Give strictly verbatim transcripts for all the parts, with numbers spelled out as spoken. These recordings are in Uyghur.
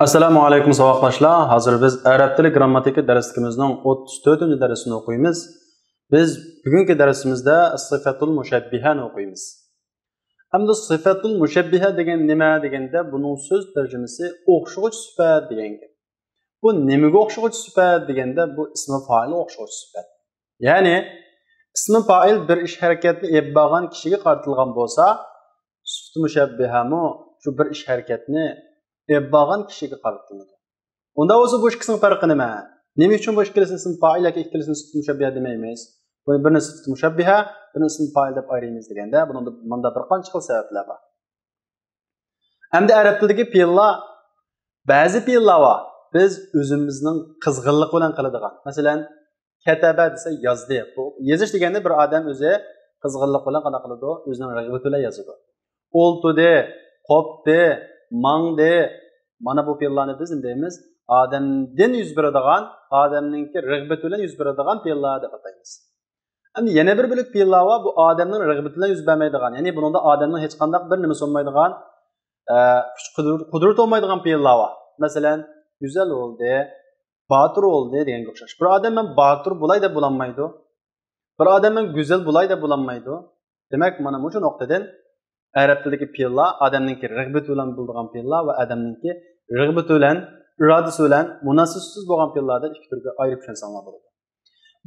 ئەسسالامۇ ئەلەيكۇم ساۋاقداشلار. ھازىر بىز ئەرەب تىلى گرامماتىكا دەرسلىكىمىزنىڭ ئوتتۇز تۆتىنچى دەرسىنى ئوقۇيمىز. بىز بۈگۈنكى دەرسىمىزدە سىفەتۇل مۇشەببىھەنى ئوقۇيمىز. ئەمدى سىفەتۇل مۇشەببىھە دېگەن نېمە دېگەندە، بۇنىڭ سۆز تەرجىمىسى ئوخشىغۇچ سۈپەت دېگەن گەپ. بۇ نېمىگە ئوخشىغۇچ سۈپەت دېگەندە، بۇ ئىسمى پائىلغا ئوخشىغۇچ سۈپەت. يەنى ئىسمى پائىل بىر ئىش ھەرىكەتنى ئېلىپ بارغان كىشىگە قارىتىلغان بولسا، سۈپىتى مۇشەببىھەمۇ شۇ بىر ئىش ھەرىكەتنى ئېلىپ بارغان كىشىگە قارىتىلىدۇ. ئۇنداق بولسا بۇ ئىككىسىنىڭ پەرقى نېمە؟ نېمە ئۈچۈن بۇ ئىككىلىسىنى ئىسمى پائىل ياكى ئىككىلىسىنى سۈپىتى مۇشەببىھە دېمەيمىز؟ بۇنى بىرىنى سۈپىتى مۇشەببىھە، بىرىنى ئىسمى پائىل دەپ ئايرىيمىز دېگەندە، بۇنىڭدا، بۇندا بىر قانچە خىل سەۋەبلەر بار. ئەمدى ئەرەب تىلىدىكى پېئىللار، بەزى پېئىللار بار، بىز ئۆزىمىزنىڭ قىزغىنلىقى بىلەن قىلىدىغان. مەسىلەن، كەتەبە دېسە يازدى. بۇ يېزىش دېگەننى بىر ئادەم ئۆزى قىزغىنلىق بىلەن قانداق قىلىدۇ؟ ئۆزىنىڭ رىغبىتى بىلەن يازىدۇ. ئولتۇردى، قوپتى، ماڭدى. مانا بۇ پېئىللارنى بىز نېمە دەيمىز؟ ئادەمدىن يۈز بېرىدىغان، ئادەمنىڭكى رىغبىتى بىلەن يۈز بېرىدىغان پېئىللار دەپ ئاتايمىز. ئەمدى يەنە بىر بۆلەك پېئىللار بار، بۇ ئادەمنىڭ رىغبىتى بىلەن يۈز بەرمەيدىغان، يەنى بۇنىڭدا ئادەمنىڭ ھېچقانداق بىر نېمىسى بولمايدىغان، ئە، كۈچ قۇدرىتى بولمايدىغان پېئىللار بار. مەسىلەن، گۈزەل بولدى، باتۇر بولدى دېگەنگە ئوخشاش. بىر ئادەم مەن باتۇر بولاي دەپ بولالمايدۇ. بىر ئادەم مەن گۈزەل بولاي دەپ بولالمايدۇ. دېمەك، مانا مۇشۇ نۇقتىدىن ئەرەب تىلىدىكى پېئىللار ئادەمنىڭكى رىغبىتى بىلەن بولىدىغان پېئىللار ۋە ئادەمنىڭكى رىغبىتى بىلەن، ئىرادىسى بىلەن مۇناسىۋەتسىز بولغان پېئىللار دەپ ئىككى تۈرگە ئايرىپ چۈشەنسەڭلار بولىدۇ.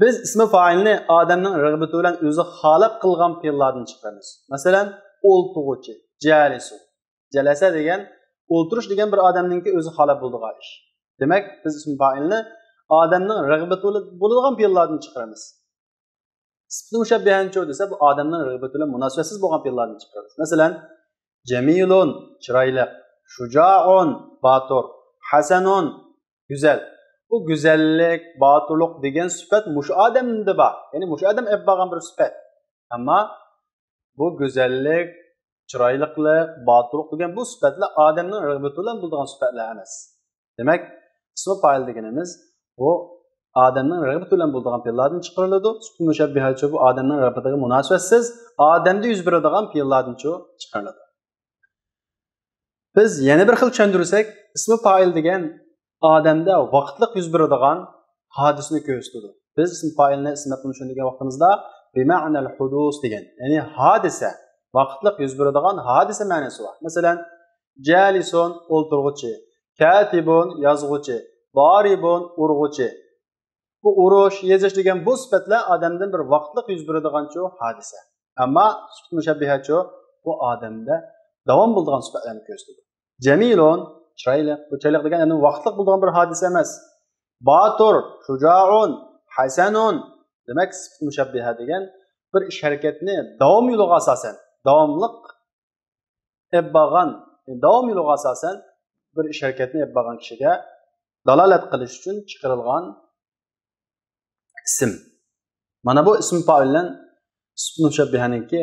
بىز ئىسمى پائىلنى ئادەمنىڭ رىغبىتى بىلەن ئۆزى خالاپ قىلغان پېئىللاردىن چىقىرىمىز. مەسىلەن، ئولتۇرغۇچى، جالىسۇن. جەلەسە دېگەن ئولتۇرۇش دېگەن بىر ئادەمنىڭكى ئۆزى خالاپ بولىدىغان ئىش. دېمەك، بىز ئىسمى پائىلنى ئادەمنىڭ رىغبىتى بولىدىغان پېئىللاردىن چىقىرىمىز. سۈپىتى مۇشەببىھەنچۇ دېسە، بۇ ئادەمنىڭ رىغبىتى بىلەن مۇناسىۋەتسىز بولغان پېئىللاردىن چىقىرىمىز. مەسىلەن، جەمىلۇن، چىرايلىق، شۇجائۇن، باتۇر، ھەسەنۇن، گۈزەل. بۇ گۈزەللىك، باتۇرلۇق دېگەن سۈپەت مۇشۇ ئادەمدە بار. يەنى مۇشۇ ئادەم ئېلىپ بارغان بىر سۈپەت. ئەمما بۇ گۈزەللىك، چىرايلىقلىق، باتۇرلۇق دېگەن بۇ سۈپەتلەر ئادەمنىڭ رىغبىتى بىلەن بولىدىغان سۈپەتلەر ئەمەس. دېمەك، ئىسمى پائىل دېگىنىمىز بۇ ئادەمنىڭ رىغبىتى بىلەن بولىدىغان پېئىللاردىن چىقىرىلىدۇ. سۈپىتى مۇشەببىھەچۇ بۇ ئادەمنىڭ رىغبىتىگە مۇناسىۋەتسىز، ئادەمدە يۈز بېرىدىغان پېئىللاردىنچۇ چىقىرىلىدۇ. بىز يەنە بىر خىل چۈشەندۈرسەك، ئىسمى پائىل دېگەن ئادەمدە ۋاقىتلىق يۈز بېرىدىغان ھادىسىنى كۆرسىتىدۇ. بىز ئىسمى پائىلنى ئىسىم ئەپنى چۈشەندۈرگەن ۋاقتىمىزدا بىمەئنەل ھۇدۇس دېگەن، يەنى ھادىسە، ۋاقىتلىق يۈز بېرىدىغان ھادىسە مەنىسى بار. مەسىلەن، جالىسۇن، ئولتۇرغۇچى، كاتىبۇن، يازغۇچى، ضاربۇن، ئۇرغۇچى. بۇ ئۇرۇش، يېزىش دېگەن بۇ سۈپەتلەر ئادەمدىن بىر ۋاقىتلىق يۈز بېرىدىغانچۇ ھادىسە. ئەمما سۈپىتى مۇشەببىھەچۇ بۇ ئادەمدە داۋام بولىدىغان سۈپەتلەرنى كۆرسىتىدۇ. جەمىلۇن، چىرايلىق. بۇ چىرايلىق دېگەن ئەمدى ۋاقىتلىق بولىدىغان بىر ھادىسە ئەمەس. باتۇر، شۇجائۇن، ھەسەنۇن. دېمەك، سۈپىتى مۇشەببىھە دېگەن بىر ئىش ھەرىكەتنى داۋام يولىغا ئاساسەن، داۋاملىق ئېلىپ بارغان، داۋام يولىغا ئاساسەن بىر ئىش ھەرىكەتنى ئېلىپ بارغان كىشىگە دالالەت قىلىش ئۈچۈن چىقىرىلغان ئىسىم. مانا بۇ ئىسمى پائىل بىلەن سۈپىتى مۇشەببىھەنىڭكى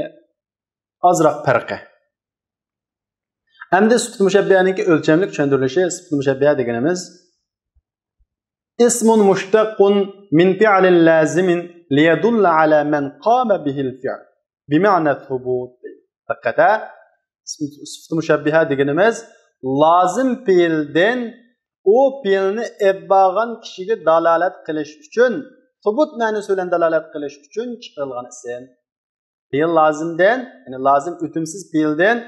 ئازراق پەرقى. ئەمدى سۈپىتى مۇشەببىھەنىڭكى ئۆلچەملىك چۈشەندۈرۈلۈشى، سۈپىتى مۇشەببىھە دېگىنىمىز اسم مشتق من فعل لازم ليدل على من قام به الفعل بمعنى الثبوت. دىققەت ھە، سۈپىتى مۇشەببىھە دېگىنىمىز لازىم پېئىلدىن ئۇ پېئىلنى ئېلىپ بارغان كىشىگە دالالەت قىلىش ئۈچۈن، سۇبۇت مەنىسى بىلەن دالالەت قىلىش ئۈچۈن چىقىرىلغان ئىسىم. پېئىل لازىمدىن، يەنى لازىم ئۆتۈمسىز پېئىلدىن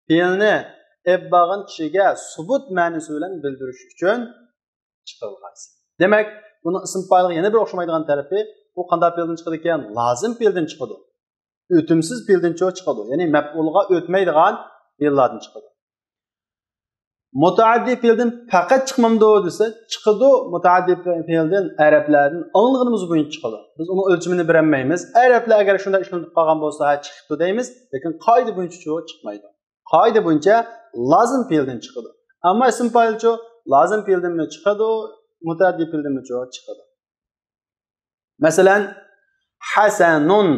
پېئىلنى ئېلىپ بارغان كىشىگە سۇبۇت مەنىسى بىلەن بىلدۈرۈش ئۈچۈن چىقىرىلغان ئىسىم. دېمەك، بۇنىڭ ئىسىم پائىلغا يەنە بىر ئوخشىمايدىغان تەرىپى، بۇ قانداق پېئىلدىن چىقىدىكەن؟ لازىم پېئىلدىن چىقىدۇ. ئۆتۈمسىز پېئىلدىنچۇ چىقىدۇ. يەنى مەپئۇلغا ئۆتمەيدىغان پېئىللاردىن چىقىدۇ. مۇتەئەددىي پېئىلدىن پەقەت چىقمامدۇ دېسە، چىقىدۇ. مۇتەئەددىي پېئىلدىن ئەرەبلەردىن ئاڭلىغىنىمىز بويىچە چىقىدۇ. بىز ئۇنىڭ ئۆلچىمىنى بېرەلمەيمىز. ئەرەبلەر ئەگەر شۇنداق ئىشلىتىپ قالغان بولسا، ھە، چىقىپتۇ دەيمىز. لېكىن قائىدە بويىچە چۇ چىقمايدۇ. قائىدە بويىچە لازىم پېئىلدىن چىقىدۇ. ئەمما ئىسىم پائىلچۇ؟ لازىم پېئىلدىنمۇ چىقىدۇ، مۇتەئەددىي پېئىلدىنمۇ چىقىدۇ. مەسىلەن، ھەسەنۇن،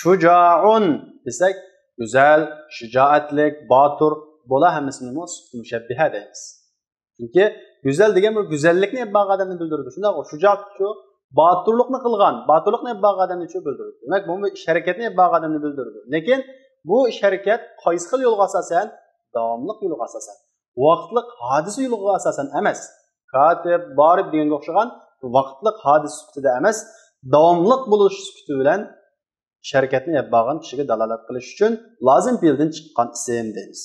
شۇجائۇن دېسەك، گۈزەل، شۇجائەتلىك، باتۇر، بۇلار ھەممىسىنىمۇ سۈپىتى مۇشەببىھە دەيمىز. چۈنكى گۈزەل دېگەن بىر گۈزەللىكنى ئېلىپ بارغان ئادەمنى بىلدۈرىدۇ. شۇنداققۇ، شۇجائەتچۇ؟ باتۇرلۇقنى قىلغان، باتۇرلۇقنى ئېلىپ بارغان ئادەمنىچۇ بىلدۈرىدۇ. دېمەك، بۇ بىر ئىش ھەرىكەتنى ئېلىپ بارغان ئادەمنى بىلدۈرىدۇ. لېكىن بۇ ئىش ھەرىكەت قايسى خىل يولغا ئاساسەن؟ داۋاملىق يولغا ئاساسەن. ۋاقىتلىق ھادىسە يولىغا ئاساسەن ئەمەس. كاتىب، دارىب دېگەنگە ئوخشىغان ۋاقىتلىق ھادىسە سۈپىتىدە ئەمەس، داۋاملىق بولۇش سۈپىتى بىلەن ئىش ھەرىكەتنى ئېلىپ بارغان كىشىگە دالالەت قىلىش ئۈچۈن لازىم پېئىلدىن چىققان ئىسىم دەيمىز.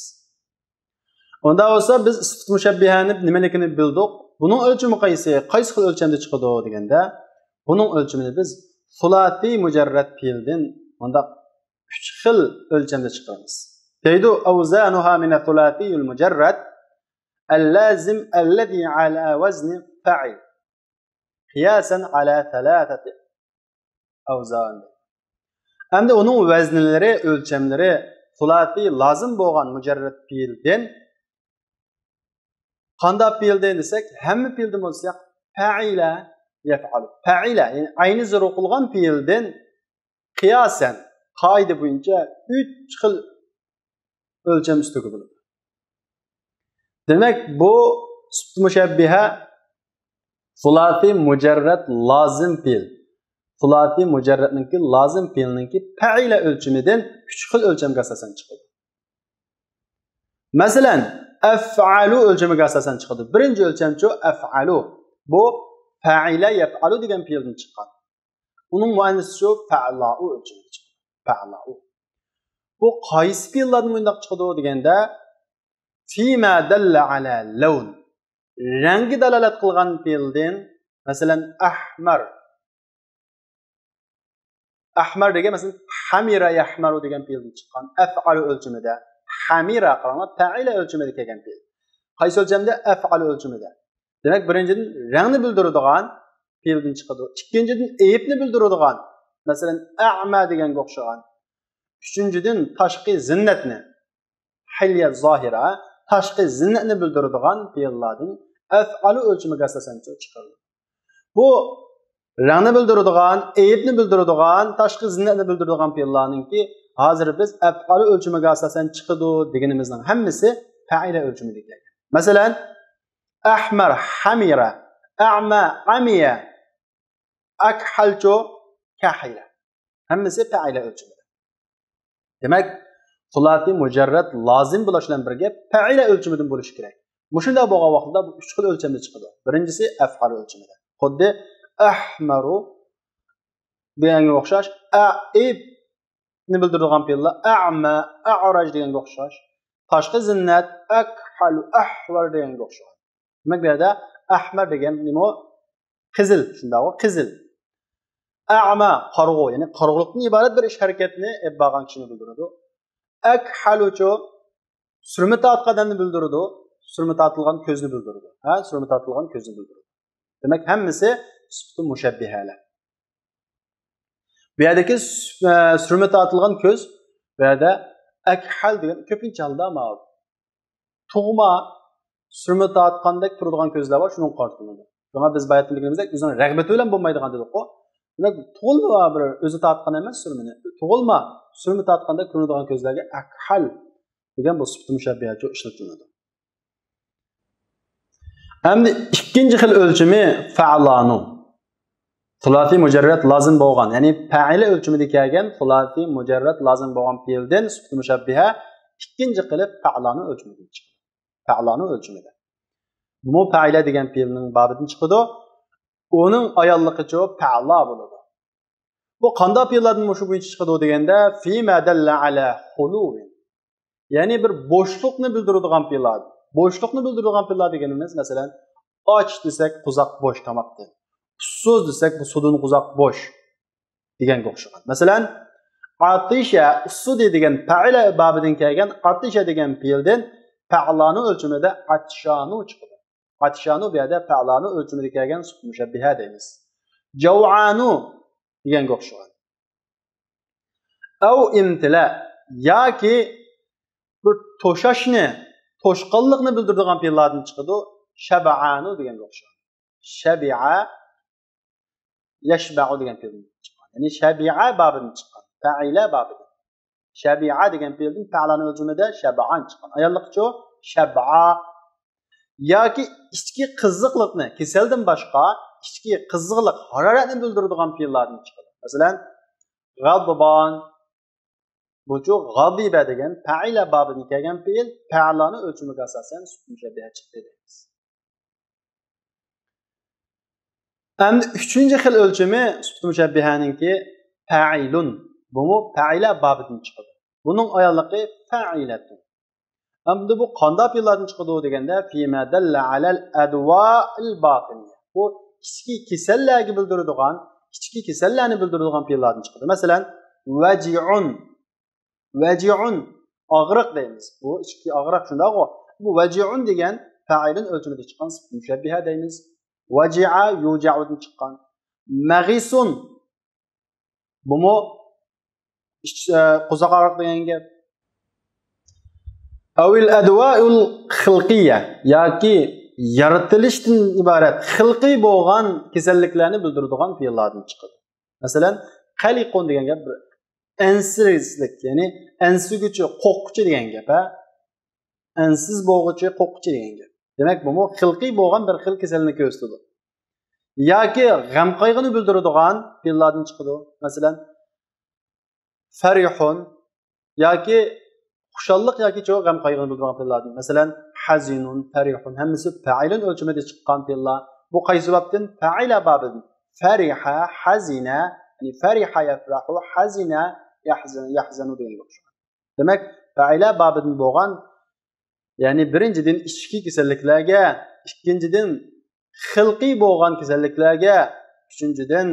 ئۇنداق بولسا بىز سۈپىتى مۇشەببىھەنى نېمىلىكىنى بىلدۇق. بۇنىڭ ئۆلچىمى قايسى؟ قايسى خىل ئۆلچەمدە چىقىدۇ دېگەندە، بۇنىڭ ئۆلچىمىنى بىز سۇلاسىي مۇجەررەت پېئىلدىن مۇنداق ئۈچ خىل ئۆلچەمدە چىقىرىمىز. دەيدۇ، أوزانها من الثلاثي المجرد اللازم الذي على وزن فعل قياسا على ثلاثة أوزان. ئەمدى ئۇنىڭ ۋەزنلىرى، ئۆلچەملىرى سۇلاسىي لازىم بولغان مۇجەررەت پېئىلدىن، قانداق پېئىلدىن دېسەك، ھەممە پېئىلدىن بولسا، فەئىلە يەفئەلۇ. فەئىلە، يەنى ئەينى زىرۇ قىلغان پېئىلدىن قىياسەن، قائىدە بويىچە ئۈچ خىل ئۆلچەم ئۈستىگە بولىدۇ. دېمەك، بۇ سۈپىتى مۇشەببىھە سۇلاسىي مۇجەررەت لازىم پېئىل. سۇلاسىي مۇجەررەتنىڭكى لازىم پېئىلنىڭكى پەئىلە ئۆلچىمىدىن ئۈچ خىل ئۆلچەمگە ئاساسەن چىقىدۇ. مەسىلەن، ئەفئەلۇ ئۆلچىمىگە ئاساسەن چىقىدۇ. بىرىنچى ئۆلچەمچۇ ئەفئەلۇ. بۇ فەئىلە يەفئەلۇ دېگەن پېئىلدىن چىققان. ئۇنىڭ مۇئەننىسىچۇ فەئلاۇ ئۆلچىمىگە چىقىدۇ. فەئلاۇ. بۇ قايسى پېئىللاردىن مۇنداق چىقىدۇ دېگەندە، فىيما دەللە ئەلە لەۋن. رەڭگە دالالەت قىلغان پېئىلدىن، مەسىلەن، ئەھمەر. ئەھمەر دېگەن، مەسىلەن، خەمىرە يەھمەرۇ دېگەن پېئىلدىن چىققان. ئەفئەلۇ ئۆلچىمىدە. خەمىرە قاراڭلار، پەئىلە ئۆلچىمىدە كەلگەن پېئىل. قايسى ئۆلچەمدە؟ ئەفئەلۇ ئۆلچىمىدە. دېمەك، بىرىنچىدىن، رەڭنى بىلدۈرىدىغان پېئىلدىن چىقىدۇ. ئىككىنچىدىن، ئەيىبنى بىلدۈرىدىغان، مەسىلەن، ئەمە دېگەنگە ئوخشىغان. ئۈچىنچىدىن، تاشقى زىننەتنى، ھىليە زاھىرە، تاشقى زىننەتنى بىلدۈرىدىغان پېئىللاردىن ئەفئەلۇ ئۆلچىمىگە ئاساسەن چىقىرىلىدۇ. بۇ رەڭنى بىلدۈرىدىغان، ئەيىبنى بىلدۈرىدىغان، تاشقى زىننەتنى بىلدۈرىدىغان پېئىللارنىڭكى ھازىر بىز ئەپئەلۇ ئۆلچىمىگە ئاساسەن چىقىدۇ دېگىنىمىزنىڭ ھەممىسى پەئىلە ئۆلچىمىدە كەلگەن. مەسىلەن، ئەھمەر، خەمىرە، ئەمە، ئەمىيە، ئەكھەلچۇ، كەھىلە. ھەممىسى پەئىلە ئۆلچىمىدە. دېمەك، سۇلاسىي مۇجەررەت لازىم بولۇش بىلەن بىرگە پەئىلە ئۆلچىمىدىن بولۇشى كېرەك. مۇشۇنداق بولغان ۋاقىتتا بۇ ئۈچ خىل ئۆلچەمدە چىقىدۇ. بىرىنچىسى ئەفئەلۇ ئۆلچىمىدە. خۇددى ئەھمەرۇ دېگەنگە ئوخشاش، ئەيىبنى بىلدۈرىدىغان پېئىللار، ئەمە، ئەئراج دېگەنگە ئوخشاش. تاشقى زىننەت، ئەكھەلۇ، ئەھۋەر دېگەنگە ئوخشاش. دېمەك، بۇ يەردە ئەھمەر دېگەن نېمە؟ قىزىل، شۇنداقغۇ، قىزىل. ئەمە، قارىغۇ، يەنى قارىغۇلۇقتىن ئىبارەت بىر ئىش ھەرىكەتنى ئېلىپ بارغان كىشىنى بىلدۈرىدۇ. ئەكھەلۇچۇ، سۈرمە تارتقان ئادەمنى بىلدۈرىدۇ، سۈرمە تارتىلغان كۆزنى بىلدۈرىدۇ. ھە، سۈرمە تارتىلغان كۆزنى بىلدۈرىدۇ. دېمەك، ھەممىسى سۈپىتى مۇشەببىھەلەر. بۇ يەردىكى سۈ-، ئە، سۈرمە تارتىلغان كۆز، بۇ يەردە ئەكھەل دېگەن كۆپىنچە ھالدا ماۋۇ تۇغما سۈرمە تارتقاندەك تۇرىدىغان كۆزلەر بار، شۇنىڭغا قارىتىلىدۇ. شۇڭا بىز باياتىن دېگىنىمىزدەك، ئۆزىنىڭ رەغبىتى بىلەن بولمايدىغان دېدۇققۇ. دېمەك، تۇغۇلما بىر ئۆزى تارتقان ئەمەس سۈرمىنى. تۇغۇلما سۈرمە تارتقاندەك كۆرۈنىدىغان كۆزلەرگە ئەكھەل دېگەن بۇ سۈپىتى مۇشەببىھەچۇ ئىشلىتىلىدۇ. ئەمدى ئىككىنچى خىل ئۆلچىمى فەئلانۇ. سۇلاسىي مۇجەررەت لازىم بولغان، يەنى پەئىلە ئۆلچىمىدە كەلگەن سۇلاسىي مۇجەررەت لازىم بولغان پېئىلدىن سۈپىتى مۇشەببىھە ئىككىنچى قىلىپ فەئلانۇ ئۆلچىمىدىن چىقىدۇ. فەئلانۇ ئۆلچىمىدە. بۇمۇ پەئىلە دېگەن پېئىلنىڭ بابىدىن چىقىدۇ. ئۇنىڭ ئايانلىقىچۇ پەئلا بولىدۇ. بۇ قانداق پېئىللاردىن مۇشۇ بويىچە چىقىدۇ دېگەندە، فىما دەللە ئەلە خۇلۇۋىن. يەنى بىر بوشلۇقنى بىلدۈرىدىغان پېئىللار. بوشلۇقنى بىلدۈرىدىغان پېئىللار دېگىنىمىز، مەسىلەن، ئاچ دېسەك، قورساق بوش تاماقتىن. ئۇسسۇز دېسەك، بۇ سۇدىن قورساق بوش دېگەنگە ئوخشىغان. مەسىلەن، ئاتىشە، ئۇسسۇدى دېگەن پەئىلە بابىدىن كەلگەن ئاتىشە دېگەن پېئىلدىن پەئلانۇ ئۆلچىمىدە ئاتشانۇ چىقىدۇ. ئاتشانۇ بۇ يەردە پەئلانۇ ئۆلچىمىدە كەلگەن سۈپىتى مۇشەببىھە دەيمىز. جەۋئانۇ دېگەنگە ئوخشىغان. ئەۋ ئىمتىلا، ياكى بىر توشاشنى، توشقانلىقنى بىلدۈرىدىغان پېئىللاردىن چىقىدۇ. شەبئانۇ دېگەنگە ئوخشىغان. شەبىئە، يەشبەئۇ دېگەن پېئىلدىن چىققان. يەنى شەبىئە بابىدىن چىققان. پەئىلە بابىدىن. شەبىئە دېگەن پېئىلدىن پەئلانۇ ئۆلچىمىدە شەبئان چىققان. ئايانلىقىچۇ شەبئا. ياكى ئىچكى قىزىقلىقنى، كېسەلدىن باشقا ئىچكى قىزىقلىق، ھارارەتنى بىلدۈرىدىغان پېئىللاردىن چىقىدۇ. مەسىلەن، غەزبان، بۇچۇ غاضىبە دېگەن پەئىلە بابىدىن كەلگەن پېئىل پەئلانىڭ ئۆلچىمىگە ئاساسەن سۈپۈت مۇشەببىھە چىقتى دەيمىز. ئەمدى ئۈچىنچى خىل ئۆلچىمى سۈپۈت مۇشەببىھەنىڭكى پەئىلۇن. بۇمۇ پەئىلە بابىدىن چىقىدۇ. بۇنىڭ ئايانلىقى پەئىلەتۇن. ئەمدى بۇ قانداق پېئىللاردىن چىقىدۇ دېگەندە، فىما دەللە ئەلەل ئەدۋائىل باتىنىيە. بۇ ئىچكى كېسەللەرگە بىلدۈرىدىغان، ئىچكى كېسەللەرنى بىلدۈرىدىغان پېئىللاردىن چىقىدۇ. مەسىلەن، ۋەجىئۇن. ۋەجىئۇن. ئاغرىق دەيمىز. بۇ ئىچكى ئاغرىق شۇنداقغۇ. بۇ ۋەجىئۇن دېگەن پەئىلۇن ئۆلچىمىدە چىققان سۈپۈت مۇشەببىھە دەيمىز. ۋەجىئە يۇجەئۇدىن چىققان. مەغىسۇن. بۇمۇ ئىچ-، ئە، قورساق ئاغرىق دېگەن گەپ. ئەۋىل ئەدۋائۇل خىلقىيە ياكى يارىتىلىشتىن ئىبارەت خىلقىي بولغان كېسەللىكلەرنى بىلدۈرىدىغان پېئىللاردىن چىقىدۇ. مەسىلەن، قەلىقۇن دېگەن گەپ بىر ئەنسىزلىك، يەنى ئەنسىگۈچى، قورققۇچى دېگەن گەپ، ھە؟ ئەنسىز بولغۇچى، قورققۇچى دېگەن گەپ. دېمەك، بۇمۇ خىلقىي بولغان بىر خىل كېسەلنى كۆرسىتىدۇ. ياكى غەم قايغۇنى بىلدۈرىدىغان پېئىللاردىن چىقىدۇ. مەسىلەن، فەرىھۇن ياكى خۇشاللىق ياكى چوڭ غەم قايغۇنى بىلدۈرىدىغان پېئىللاردىن. مەسىلەن، ھەزىنۇن، فەرىھۇن ھەممىسى پەئىلۇن ئۆلچىمىدە چىققان پېئىللار. بۇ قايسى بابتىن؟ پەئىلە بابىدىن. فەرىھە، ھەزىنە، يەنى فەرىھە يەفرەھۇ، ھەزىنە يەھزەن-، يەھزەنۇ دېگەنگە ئوخشايدۇ. دېمەك، پەئىلە بابىدىن بولغان، يەنى بىرىنچىدىن ئىچكى كېسەللىكلەرگە، ئىككىنچىدىن خىلقىي بولغان كېسەللىكلەرگە، ئۈچىنچىدىن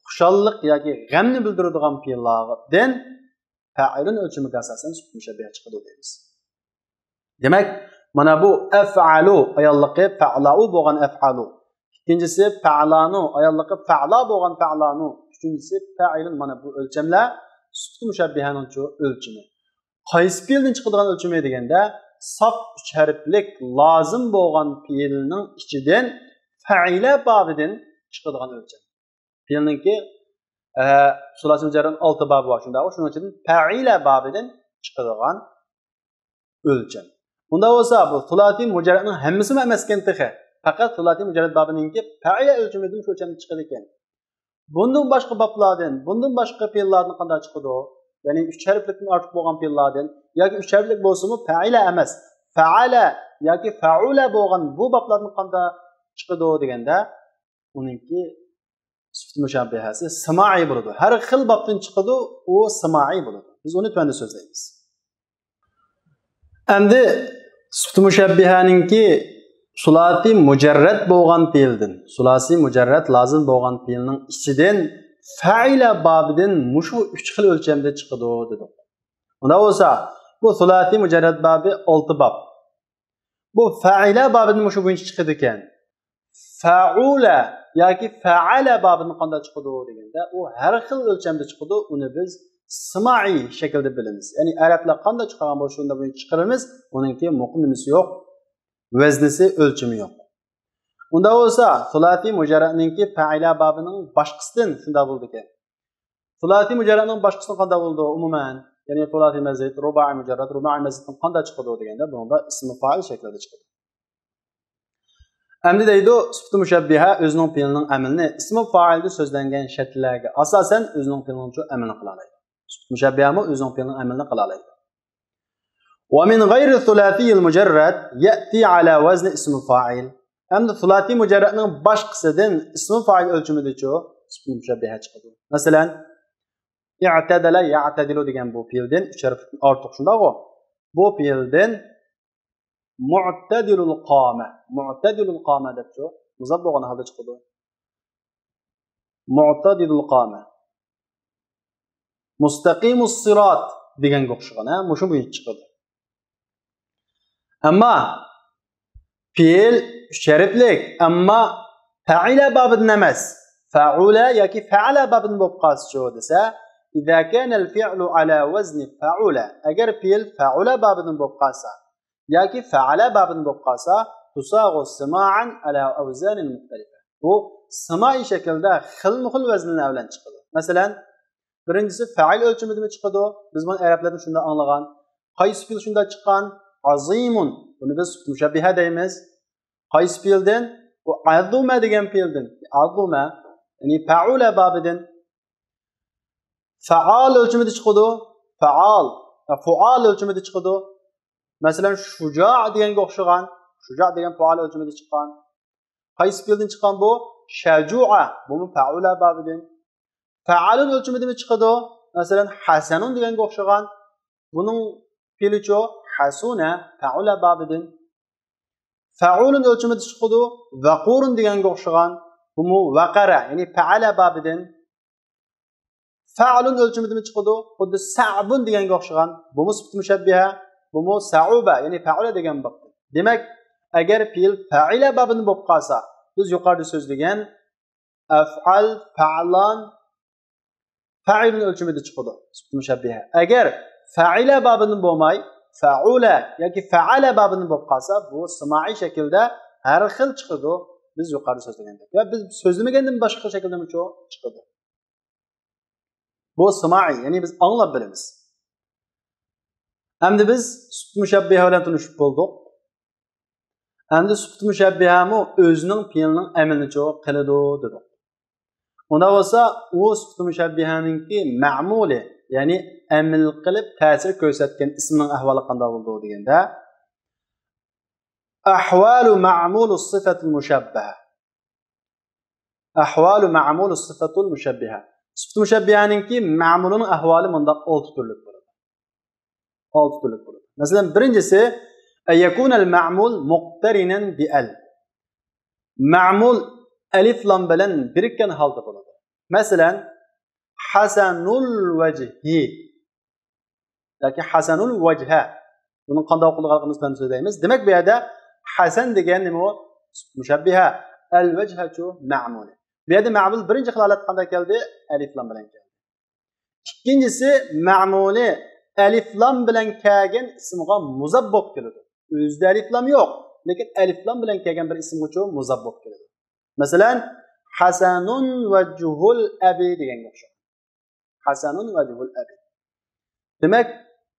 خۇشاللىق ياكى غەمنى بىلدۈرىدىغان پېئىللاردىن پەئىلۇن ئۆلچىمىگە ئاساسەن سۈپۈت مۇشەببىھە چىقىدۇ دەيمىز. دېمەك، مانا بۇ ئەفئالۇ، ئاياللىقى پەئلاۇ بولغان ئەفئالۇ. ئىككىنچىسى پەئلانۇ، ئاياللىقى پەئلا بولغان پەئلانۇ. ئۈچىنچىسى پەئىلۇن. مانا بۇ ئۆلچەملەر سۈپۈت مۇشەببىھەنىڭچۇ ئۆلچىمى. قايسى پېئىلدىن چىقىدىغان ئۆلچىمى دېگەندە، ساپ ئۈچ ھەرپلىك لازىم بولغان پېئىلنىڭ ئىچىدىن پەئىلە بابىدىن چىقىدىغان ئۆلچەم. پېئىلنىڭكى، ئە، سۇلاسىي مۇجەررەتنىڭ ئالتە بابى بار، شۇنداقمۇ؟ شۇنىڭ ئىچىدىن پەئىلە بابىدىن چىقىدىغان ئۆلچەم. ئۇنداق بولسا، بۇ سۇلاسىي مۇجەررەتنىڭ ھەممىسىمۇ ئەمەسكەن تېخى. پەقەت سۇلاسىي مۇجەررەت بابىنىڭكى پەئىلە ئۆلچىمىدىن شۇ ئۆلچەمدە چىقىدىكەن. بۇندىن باشقا بابلاردىن، بۇندىن باشقا پېئىللاردىن قانداق چىقىدۇ؟ يەنى ئۈچ ھەرپلىكتىن ئارتۇق بولغان پېئىللاردىن ياكى ئۈچ ھەرپلىك بولسىمۇ پەئىلە ئەمەس، فەئەلە ياكى فەئۇلە بولغان بۇ بابلاردىن قانداق چىقىدۇ دېگەندە، ئۇنىڭكى سۈپۈت مۇشەببىھەسى سىمائىي بولىدۇ. ھەر خىل بابتىن چىقىدۇ، ئۇ سىمائىي بولىدۇ. بىز ئۇنى تۆۋەندە سۆزلەيمىز. ئەمدى سۈپۈت مۇشەببىھەنىڭكى سۇلاسىي مۇجەررەت بولغان پېئىلدىن، سۇلاسىي مۇجەررەت لازىم بولغان پېئىلنىڭ ئىچىدىن فەئىلە بابىدىن مۇشۇ ئۈچ خىل ئۆلچەمدە چىقىدۇ دېدۇق. ئۇنداق بولسا، بۇ سۇلاسىي مۇجەررەت بابى ئالتە باب. بۇ فەئىلە بابىدىن مۇشۇ بويىچە چىقىدىكەن. فەئۇلە ياكى فەئەلە بابىدىن قانداق چىقىدۇ دېگەندە، ئۇ ھەر خىل ئۆلچەمدە چىقىدۇ، ئۇنى بىز سىمائىي شەكىلدە بىلىمىز. يەنى ئەرەبلەر قانداق چىقارغان بولسا، شۇنداق بويىچە چىقىرىمىز، ئۇنىڭكى مۇقىم نېمىسى يوق، ۋەزنىسى، ئۆلچىمى يوق. ئۇنداق بولسا، سۇلاسىي مۇجەررەتنىڭكى پەئىلە بابىنىڭ باشقىسىدىن شۇنداق بولىدىكەن. سۇلاسىي مۇجەررەتنىڭ باشقىسى قانداق بولىدۇ؟ ئومۇمەن، يەنى سۇلاسىي مەزىد، رۇبائىي مۇجەررەت، رۇبائىي مەزىدتىن قانداق چىقىدۇ دېگەندە، بۇنىڭدا ئىسمى فائىل شەكلىدە چىقىدۇ. ئەمدى دەيدۇ، سۈپۈتى مۇشەببىھە ئۆزىنىڭ پېئىلىنىڭ ئەمىلىنى ئىسمى فائىلدا سۆزلەنگەن شەرتلەرگە ئاساسەن ئۆزىنىڭ پېئىلىنىڭچۇ ئەمىلىنى قىلالايدۇ. سۈپۈتى مۇشەببىھەمۇ ئۆزىنىڭ پېئىلىنىڭ ئەمىلىنى قىلالايدۇ. ومن غير الثلاثي المجرد يأتي على وزن اسم فاعل. ئەمدى سۇلاسىي مۇجەررەتنىڭ باشقىسىدىن ئىسمى فائىل ئۆلچىمىدىچۇ سۈپۈتى مۇشەببىھە چىقىدۇ. مەسىلەن، ئىئتەدەلە يەئتەدىلۇ دېگەن بۇ پېئىلدىن ئۈچ ھەرپتىن ئارتۇق شۇنداقغۇ؟ بۇ پېئىلدىن مۇئتەدىلۇل قامە، مۇئتەدىلۇل قامە دەپچۇ مۇزاپ بولغان ھالدا چىقىدۇ. مۇئتەدىلۇل قامە. مۇستەقىمۇس سىرات دېگەنگە ئوخشىغان، ھە، مۇشۇ بويىچە چىقىدۇ. ئەمما پېئىل ئۈچ ھەرپلىك، ئەمما فەئىلە بابىدىن ئەمەس، فەئۇلە ياكى فەئەلە بابىدىن بولۇپ قالسىچۇ دېسە، إذا كان الفعل على وزن فعل، ئەگەر پېئىل فەئۇلە بابىدىن بولۇپ قالسا ياكى فەئەلە بابىدىن بولۇپ قالسا، تصاغ سماعا على أوزان مختلفة. بۇ سىمائىي شەكىلدە خىلمۇ خىل ۋەزىنلەر بىلەن چىقىدۇ. مەسىلەن، بىرىنچىسى فەئىل ئۆلچىمىدىمۇ چىقىدۇ. بىز بۇنى ئەرەبلەردىن شۇنداق ئاڭلىغان. قايسى پېئىل شۇنداق چىققان؟ عظيم. بۇنى بىز سۈپۈتى مۇشەببىھە دەيمىز. قايسى پېئىلدىن؟ بۇ عظم دېگەن پېئىلدىن. عظم، يەنى فەئۇلە بابىدىن. فەئال ئۆلچىمىدە چىقىدۇ. پائال، فۇئال ئۆلچىمىدە چىقىدۇ. مەسىلەن، شۇجا دېگەنگە ئوخشىغان، شۇجا دېگەن پۇئال ئۆلچىمىدە چىققان. قايسى پېئىلدىن چىققان بۇ؟ شەجۇئە، بۇمۇ پەئۇلە بابىدىن. پەئالۇن ئۆلچىمىدىمۇ چىقىدۇ؟ مەسىلەن، ھەسەنۇن دېگەنگە ئوخشىغان. بۇنىڭ پېئىلىچۇ؟ ھەسۇنە، پەئۇلە بابىدىن. فەئۇلۇن ئۆلچىمىدە چىقىدۇ، ۋەقۇرۇن دېگەنگە ئوخشىغان. بۇمۇ ۋەقەرە، يەنى پەئەلە بابىدىن. فەئلۇن ئۆلچىمىدىمۇ چىقىدۇ، خۇددى سەئبۇن دېگەنگە ئوخشىغان. بۇمۇ سۈپىتى مۇشەببىھە، بۇمۇ سەئۇبە، يەنى پەئۇلە دېگەن بابتىن. دېمەك، ئەگەر پېئىل پەئىلە بابىدىن بولۇپ قالسا، بىز يۇقىرىدا سۆزلىگەن ئەفئەل، فەئلان، فەئىلۇن ئۆلچىمىدە چىقىدۇ، سۈپىتى مۇشەببىھە. ئەگەر فەئىلە بابىدىن بولماي، فەئۇلە ياكى فەئەلە بابىدىن بولۇپ قالسا، بۇ سىمائىي شەكىلدە ھەر خىل چىقىدۇ، بىز يۇقىرىدا سۆزلىگەندەك. ۋە بىز سۆزلىمىگەندىن باشقا شەكىلدىمۇ چىقىدۇ. بۇ سىمائىي، يەنى بىز ئاڭلاپ بىلىمىز. ئەمدى بىز سۈپىتى مۇشەببىھە بىلەن تونۇشۇپ بولدۇق. ئەمدى سۈپىتى مۇشەببىھەمۇ ئۆزىنىڭ پېئىلىنىڭ ئەمىلىنىچۇ قىلىدۇ دېدۇق. ئۇنداق بولسا، ئۇ سۈپىتى مۇشەببىھەنىڭكى مەمۇلى، يەنى ئەمىل قىلىپ تەسىر كۆرسەتكەن ئىسىمنىڭ ئەھۋالى قانداق بولىدۇ دېگەندە، ئەھۋالۇ مەمۇلۇ سىفەتىل مۇشەببىھە. ئەھۋالۇ مەمۇلۇ سىفەتۇل مۇشەببىھە. سۈپىتى مۇشەببىھەنىڭكى مەمۇلىنىڭ ئەھۋالى مۇنداق ئالتە تۈرلۈك بولىدۇ. ئالتە تۈرلۈك بولىدۇ. مەسىلەن، بىرىنچىسى، ئەن يەكۇنەل مەمۇل مۇقتەرىنەن بىئەل. مەمۇل ئەلىف لام بىلەن بىرىككەن ھالدا بولىدۇ. مەسىلەن، ھەسەنۇل ۋەجھى ياكى ھەسەنۇل ۋەجھە. بۇنىڭ قانداق ئوقۇلغانلىقىنى سۆزلەيمىز. دېمەك، بۇ يەردە ھەسەن دېگەن نېمە ئۇ؟ مۇشەببىھە. ئەل ۋەجھەچۇ مەمۇلى. بۇ يەردە مەمۇل بىرىنچى خىل ھالەتتە قانداق كەلدى؟ ئەلىف لام بىلەن كەلدى. ئىككىنچىسى، مەمۇلى ئەلىف لام بىلەن كەلگەن ئىسىمغا مۇزاپ بولۇپ كېلىدۇ. ئۆزىدە ئەلىف لام يوق، لېكىن ئەلىف لام بىلەن كەلگەن بىر ئىسىمغىچۇ مۇزاپ بولۇپ كېلىدۇ. مەسىلەن، ھەسەنۇن ۋەجھۇل ئەبى دېگەنگە ئوخشايدۇ. ھەسەنۇن ۋەجھۇل ئەبى. دېمەك،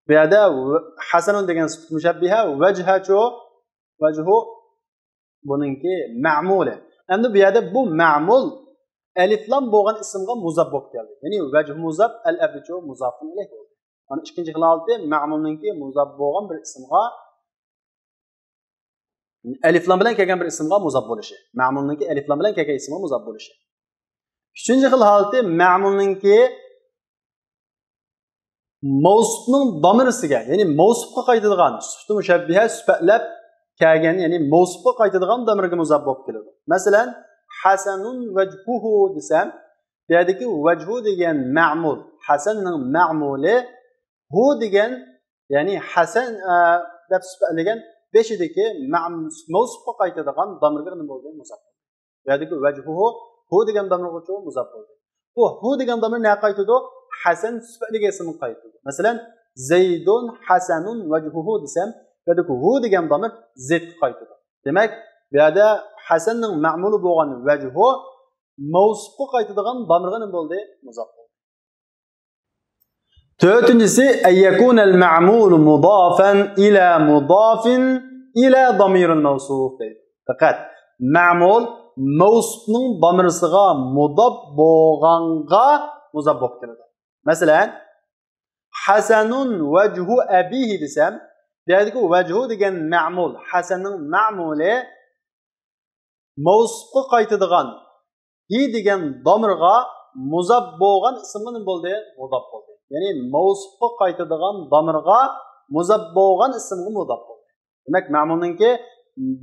بۇ يەردە ۋ-، ھەسەنۇن دېگەن سۈپىتى مۇشەببىھە، ۋەجھەچۇ، ۋەجھۇ بۇنىڭكى مەمۇلى. ئەمدى بۇ يەردە بۇ مەمۇل ئەلىف لام بولغان ئىسىمغا مۇزاپ بولۇپ كەلدى. يەنى ۋەجھۇ مۇزاپ، ئەل ئەبىچۇ مۇزاپۇن ئىلەيھ بولدى. مانا ئىككىنچى خىل ھالىتى مەمۇلنىڭكى مۇزاپ بولغان بىر ئىسىمغا، ئەلىف لام بىلەن كەلگەن بىر ئىسىمغا مۇزاپ بولۇشى. مەمۇلنىڭكى ئەلىف لام بىلەن كەلگەن ئىسىمغا مۇزاپ بولۇشى. ئۈچىنچى خىل ھالىتى مەمۇلنىڭكى مەۋسۇپنىڭ دامىرىسىگە، يەنى مەۋسۇپقا قايتىدىغان، سۈپىتى مۇشەببىھە سۈپەتلەپ كەلگەن، يەنى مەۋسۇپقا قايتىدىغان دامىرغا مۇزاپ بولۇپ كېلىدۇ. مەسىلەن، ھەسەنۇن ۋەجھۇھۇ دېسەم، بۇ يەردىكى ۋەجھۇ دېگەن مەمۇل، ھەسەننىڭ مەمۇلى، ھۇ دېگەن، يەنى ھەسەن، ئە، دەپ سۈپەتلىگەن بېشىدىكى مەم-، مەۋسۇپقا قايتىدىغان دامىرغا نېمە بولدى؟ مۇزاپ. بۇ يەردىكى ۋەجھۇھۇ، ھۇ دېگەن دامىرغىچۇ مۇزاپ بولدى. بۇ ھۇ دېگەن دامىر نەگە قايتىدۇ؟ ھەسەن سۈپەتلىگەن ئىسىمغا قايتىدۇ. مەسىلەن، زەيدۇن ھەسەنۇن ۋەجھۇھۇ دېسەم، بۇ يەردىكى ھۇ دېگەن دامىر زەيدكە قايتىدۇ. دېمەك، بۇ يەردە ھەسەننىڭ مەمۇلى بولغان ۋەجھۇ مەۋسۇپقا قايتىدىغان دامىرغا نېمە بولدى؟ مۇزاپ بولدى. تۆتىنچىسى، ئەن يەكۇنەل مەمۇلۇ مۇدافەن ئىلە مۇدافىن ئىلە دامىرىل مەۋسۇپ دەيدۇ. پەقەت مەمۇل مەۋسۇپنىڭ دامىرىسىغا مۇداپ بولغانغا مۇزاپ بولۇپ كېلىدۇ. مەسىلەن، ھەسەنۇن ۋەجھۇ ئەبىھى دېسەم، بۇ يەردىكى ۋەجھۇ دېگەن مەمۇل، ھەسەننىڭ مەمۇلى مەۋسۇپقا قايتىدىغان ھى دېگەن دامىرغا مۇزاپ بولغان ئىسىمغا نېمە بولدى؟ مۇداپ بولدى. يەنى مەۋسۇپقا قايتىدىغان دامىرغا مۇزاپ بولغان ئىسىمغا مۇداپ بولدى. دېمەك، مەمۇلنىڭكى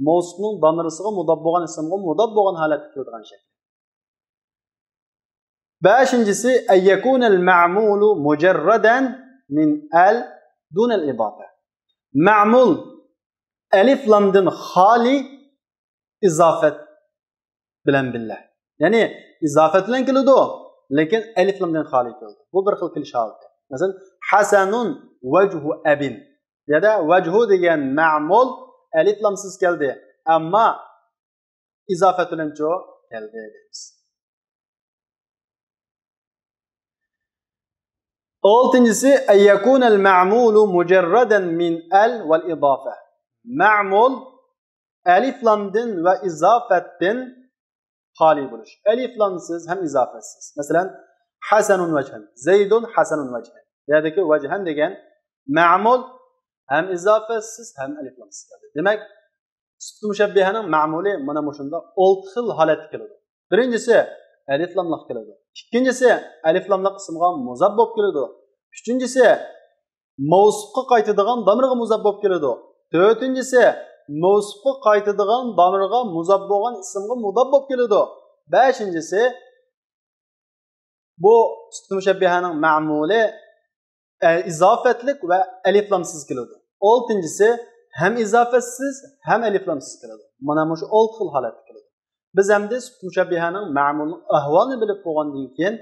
مەۋسۇپنىڭ دامىرىسىغا مۇداپ بولغان ئىسىمغا مۇداپ بولغان ھالەتتە كېلىدىغان شەكلى. بەشىنچىسى، ئەن يەكۇنەل مەمۇلۇ مۇجەررەدەن مىن ئەل دۇنەل ئىزافە. مەمۇل ئەلىف لامدىن خالىي ئىزافەت بىلەن بىللە. يەنى ئىزافەت بىلەن كېلىدۇ، لېكىن ئەلىف لامدىن خالىي كېلىدۇ. بۇ بىر خىل كېلىش ھالىتى. مەسىلەن، ھەسەنۇن ۋەجھۇ ئەبىن. يا ۋەجھۇ دېگەن مەمۇل ئەلىف لامسىز كەلدى. ئەمما ئىزافەت بىلەنچۇ كەلدى دەيمىز. ئالتىنچىسى، ئەن يەكۇنەل مەمۇلۇ مۇجەررەدەن مىن ئەل ۋەل ئىزافە. مەمۇل ئەلىف لامدىن ۋە ئىزافەتتىن خالىي بولۇش. ئەلىف لامسىز ھەم ئىزافەتسىز. مەسىلەن، ھەسەنۇن ۋەجھەن، زەيدۇن ھەسەنۇن ۋەجھەن. بۇ يەردىكى ۋەجھەن دېگەن مەمۇل ھەم ئىزافەتسىز، ھەم ئەلىفلامسىز كەلدى. دېمەك، سۈپىتى مۇشەببىھەنىڭ مەمۇلى مانا مۇشۇنداق ئالتە خىل ھالەتتە كېلىدۇ. بىرىنچىسى ئەلىفلاملىق كېلىدۇ. ئىككىنچىسى ئەلىفلاملىق ئىسىمغا مۇزاپ بولۇپ كېلىدۇ. ئۈچىنچىسى مەۋسۇپقا قايتىدىغان دامىرغا مۇزاپ بولۇپ كېلىدۇ. تۆتىنچىسى مەۋسۇپقا قايتىدىغان دامىرغا مۇزاپ بولغان ئىسىمغا مۇزاپ بولۇپ كېلىدۇ. بەشىنچىسى بۇ سۈپىتى مۇشەببىھەنىڭ مەمۇلى، ئە، ئىزافەتلىك ۋە ئەلىفلامسىز كېلىدۇ. ئالتىنچىسى ھەم ئىزافەتسىز، ھەم ئەلىفلامسىز كېلىدۇ. مانا مۇشۇ ئالتە خىل ھالەتتە كېلىدۇ. بىز ئەمدى سۈپىتى مۇشەببىھەنىڭ مەمۇلىنىڭ ئەھۋالىنى بىلىپ بولغاندىن كېيىن،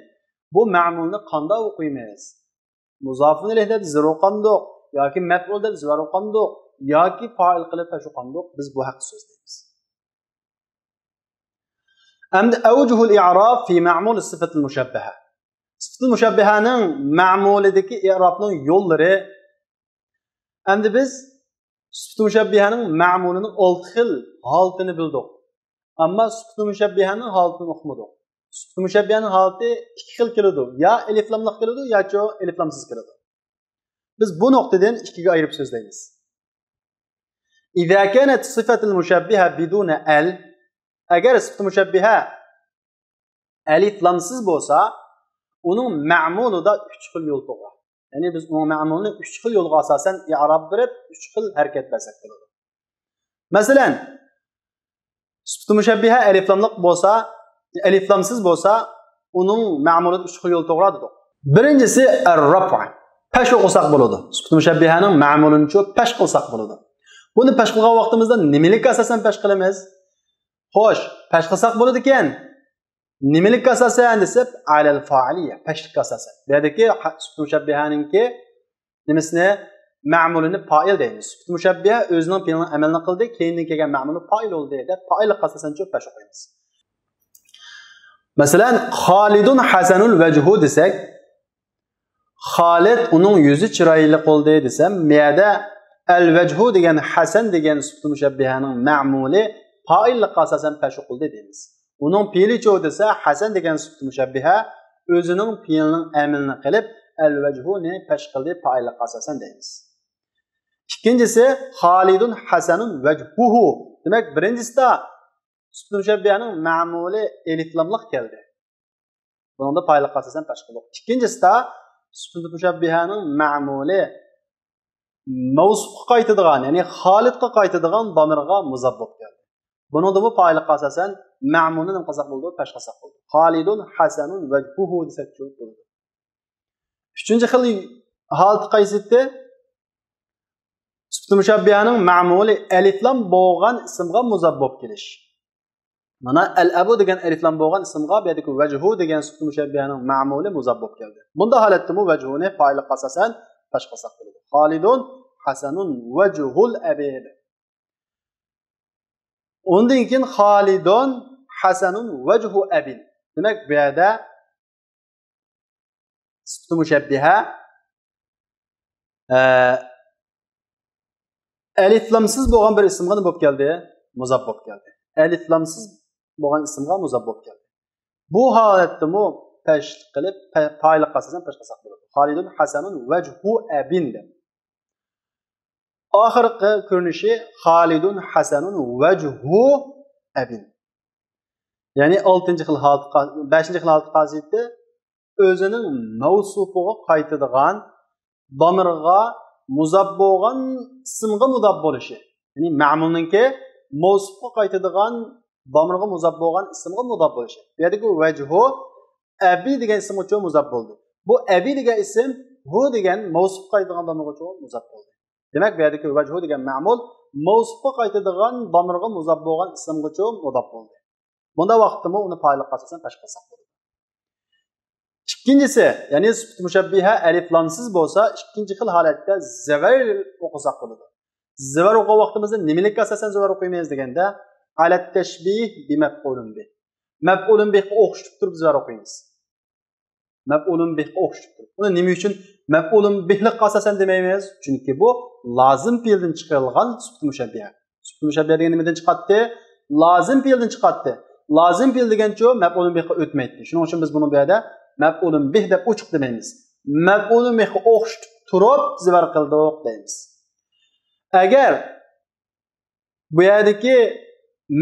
بۇ مەمۇلنى قانداق ئوقۇيمىز؟ مۇزافۇن ئىلەيھ دەپ زېرۇ قاندۇق؟ ياكى مەپئۇل دەپ زېرۇ قاندۇق؟ ياكى پائىل قىلىپ پەش قاندۇق؟ بىز بۇ ھەقتە سۆزلەيمىز. ئەمدى ئەۋجۇھۇل ئىئراب فى مەمۇل سىفەتىل مۇشەببىھە. سىفەتىل مۇشەببىھەنىڭ مەمۇلىدىكى ئىئرابنىڭ يوللىرى. ئەمدى بىز سىفەتىل مۇشەببىھەنىڭ مەمۇلىنىڭ ئالتە خىل ھالىتىنى بىلدۇق. ئەمما سىفەتىل مۇشەببىھەنىڭ ھالىتىنى ئۇقمىدۇق. سىفەتىل مۇشەببىھەنىڭ ھالىتى ئىككى خىل كېلىدۇ. يا ئەلىفلاملىق كېلىدۇ، ياچۇ ئەلىفلامسىز كېلىدۇ. بىز بۇ نۇقتىدىن ئىككىگە ئايرىپ سۆزلەيمىز. إذا كانت صفة المشبهة بدون أل، ئەگەر سىفەتى مۇشەببىھە ئەلىفلامسىز بولسا، ئۇنىڭ مەمۇلىدا ئۈچ خىل يول توغرا. يەنى بىز ئۇنىڭ مەمۇلىنى ئۈچ خىل يولغا ئاساسەن ئىئراب بېرىپ، ئۈچ خىل ھەرىكەت بەرسەك بولىدۇ. مەسىلەن، سۈپىتى مۇشەببىھە ئەلىفلاملىق بولسا، ئەلىفلامسىز بولسا، ئۇنىڭ مەمۇلىدا ئۈچ خىل يول توغرا دېدۇق. بىرىنچىسى ئەر-رەفئ. پەش ئوقۇساق بولىدۇ. سۈپىتى مۇشەببىھەنىڭ مەمۇلىنىچۇ پەش قىلساق بولىدۇ. بۇنى پەش قىلغان ۋاقتىمىزدا نېمىلىككە ئاساسەن پەش قىلىمىز؟ خوش، پەش قىلساق بولىدىكەن. نېمىلىككە ئاساسەن دېسە، ئەلەل فائىلىيە، پەشلىككە ئاساسەن. بۇ يەردىكى ھە-، سۈپىتى مۇشەببىھەنىڭكى نېمىسىنى، مەمۇلىنى پائىل دەيمىز. سۈپىتى مۇشەببىھە ئۆزىنىڭ پېئىلىنىڭ ئەمەلىنى قىلدى، كېيىندىن كەلگەن مەمۇلى پائىل بولدى دەپ پائىللىققا ئاساسەن چۆپ پەش ئوقۇيمىز. مەسىلەن، خالىدۇن ھەسەنۇل ۋەجھۇ دېسەك، خالىد ئۇنىڭ يۈزى چىرايلىق بولدى دېسەم، مۇ يەردە ئەل ۋەجھۇ دېگەن ھەسەن دېگەن سۈپىتى مۇشەببىھەنىڭ مەمۇلى پائىللىققا ئاساسەن پەش ئوقۇلدى دەيمىز. ئۇنىڭ پېئىلىچۇ دېسە، ھەسەن دېگەن سۈپىتى مۇشەببىھە ئۆزىنىڭ پېئىلىنىڭ ئەمىلىنى قىلىپ، ئەل ۋەجھۇنى پەش قىلدى پائىللىققا ئاساسەن دەيمىز. ئىككىنچىسى، خالىدۇن ھەسەنۇن ۋەجھۇھۇ. دېمەك، بىرىنچىسىدا سۈپىتى مۇشەببىھەنىڭ مەمۇلى ئېلىفلاملىق كەلدى. بۇنىڭدا پائىللىققا ئاساسەن پەش قىلدۇق. ئىككىنچىسىدا سۈپىتى مۇشەببىھەنىڭ مەمۇلى مەۋسۇپقا قايتىدىغان، يەنى خالىدقا قايتىدىغان دامىرغا مۇزاپ بولۇپ كەلدى. بۇنىڭدىمۇ پائىللىققا ئاساسەن مەمۇلنى نېمە قىلساق بولىدۇ؟ پەش قىلساق بولىدۇ. خالىدۇن ھەسەنۇن ۋەجھۇھۇ دېسەك بولىدۇ. ئۈچىنچى خىل ھالىتى قايسى ئىدى؟ سۈپىتى مۇشەببىھەنىڭ مەمۇلى ئەلىفلام بولغان ئىسىمغا مۇزاپ بولۇپ كېلىش. مانا، ئەل ئەبۇ دېگەن ئەلىفلام بولغان ئىسىمغا بۇ يەردىكى ۋەجھۇ دېگەن سۈپىتى مۇشەببىھەنىڭ مەمۇلى مۇزاپ بولۇپ كەلدى. بۇنداق ھالەتتىمۇ ۋەجھۇنى پائىللىققا ئاساسەن پەش قىلساق بولىدۇ. خالىدۇن ھەسەنۇن ۋەجھۇل ئەبى. ئۇندىن كېيىن خالىدۇن ھەسەنۇن ۋەجھۇ ئەبىن. دېمەك، بۇ يەردە سۈپىتى مۇشەببىھە، ئە، ئەلىفلامسىز بولغان بىر ئىسىمغا نېمە بولۇپ كەلدى؟ مۇزاپ بولۇپ كەلدى. ئەلىفلامسىز بولغان ئىسىمغا مۇزاپ بولۇپ كەلدى. بۇ ھالەتتىمۇ پەش قىلىپ، پە-، پائىللىققا ئاساسەن پەش قىلساق بولىدۇ. خالىدۇن ھەسەنۇن ۋەجھۇ ئەبىن دەپ. ئاخىرقى كۆرۈنۈشى خالىدۇن ھەسەنۇن ۋەجھۇ ئەبىن. يەنى ئالتىنچى خىل ھالەتكە، بەشىنچى خىل ھالەتكە قالسا ئۆزىنىڭ مەۋسۇپىغا قايتىدىغان دامىرغا مۇزاپ بولغان ئىسىمغا مۇزاپ بولۇشى. يەنى مەمۇلنىڭكى مەۋسۇپقا قايتىدىغان دامىرغا مۇزاپ بولغان ئىسىمغا مۇزاپ بولۇشى. بۇ يەردىكى ۋەجھۇ ئەبى دېگەن ئىسىمغىچۇ مۇزاپ بولدى. بۇ ئەبى دېگەن ئىسىم ھۇ دېگەن مەۋسۇپقا قايتىدىغان دامىرغىچۇ مۇزاپ بولدى. دېمەك، بۇ يەردىكى ۋەجھۇ دېگەن مەمۇل مەۋسۇپقا قايتىدىغان دامىرغا مۇزاپ بولغان ئىسىمغىچۇ مۇزاپ بولدى. بۇنداق ۋاقىتتىمۇ ئۇنى پائىللىققا ئاساسەن پەش قىلساق بولىدۇ. ئىككىنچىسى، يەنى سۈپىتى مۇشەببىھە ئەلىفلامسىز بولسا، ئىككىنچى خىل ھالەتتە زەۋەر ئوقۇساق بولىدۇ. زەۋەر ئوقۇغان ۋاقتىمىزدا نېمىلىككە ئاساسەن زەۋەر ئوقۇيمىز دېگەندە، ئەلەت تەشبىھ بىمەپئۇلۇن بىھ. مەپئۇلۇن بىھقا ئوخشىتىپ تۇرۇپ زەۋەر ئوقۇيمىز. مەپئۇلۇن بىھقا ئوخشىتىپ تۇرۇپ. ئۇنى نېمە ئۈچۈن مەپئۇلۇن بىھلىققا ئاساسەن دېمەيمىز؟ چۈنكى بۇ لازىم پېئىلدىن چىقىرىلغان سۈپىتى مۇشەببىھە. سۈپىتى مۇشەببىھە دېگەن نېمىدىن چىقاتتى؟ لازىم پېئىلدىن چىقاتتى. لازىم پېئىل دېگەنچۇ مەپئۇلۇن بىھقا ئۆتمەيتتى. شۇنىڭ ئۈچۈن بىز بۇنى بۇ يەردە مەپئۇلۇن بىھ دەپ ئوچۇق دېمەيمىز. مەپئۇلۇن بىھقا ئوخشىتىپ تۇرۇپ زىۋار قىلدۇق دەيمىز. ئەگەر بۇ يەردىكى